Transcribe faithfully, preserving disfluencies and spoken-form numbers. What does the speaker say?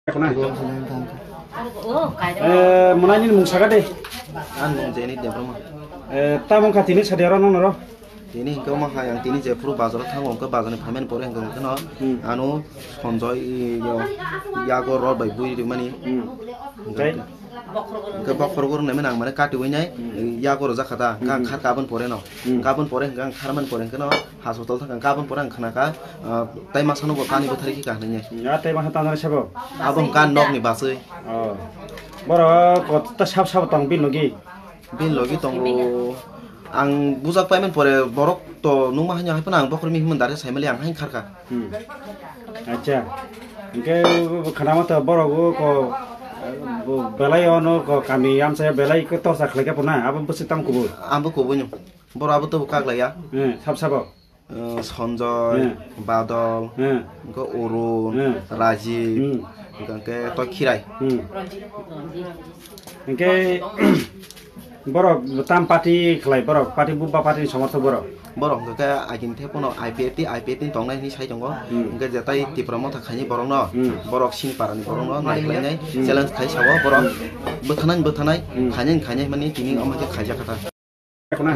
Khuna. Eh, mwnai nini mung saka de. Ang mung Jeni Debbarma. Eh, tamo kha tini sadi oro nang noro. Tini hingke omo hai ang tini je phuru bazar o thango, hingke bazar ni phaimani pore hingke hingke no Hmm. ano Sanjoy, yo, yago rod bai bui rimani. Hmm. Hingke Tei? Hingke bokhorok rok naimani ang mane katiwi nai, Hmm. yago rojak kha ta, hingke ang Hmm. kharka aboni pore no. Hmm. Hingke aboni pore hingke ang kharmani pore hingke no. Hospital thangkha, hingke aboni pore ang khnakha, ah, tei masa no bo kani bwthari khe kahnainai. Ya, tei masa tanjani sabo? Abo hingka nokni baswi. Oh. Borok kota sab sabo tong bini logi? Bini logi tongo. Ang bujak paimani pore borok to nungma haino hai phano ang bokhorok mi himon dare saimali ang hai kharkha. Hmm. Acha. Hingke khana mata borok o ko, bo belai ono ko kami amsa belai ko torsa khlaikha puna abo bwswk tamo kubui? Abo kubui no. Borok abo to kaklaiya. Hmm, sab sabo. Eh, Sanjoy, Hmm. Badol, Hmm. hingke Arun, Hmm. Rajiv, Hmm. hingke to Khirai. Hmm. Hingke borok tam party khlai borok, party bubba party ni somorthok borok. Borok hingke agini the pono I P F T, I P F T ni tongnai hinwi sai tongo. Hmm. Hingke jetai Tipra Motha khaini borok no, Hmm. borok sini para ni borok no nai khlainai, Hmm. challenge khai sao borok bwthanai bwthanai, Hmm. khainai khainai mani tini omo khe khaijak kha ta. Khuna.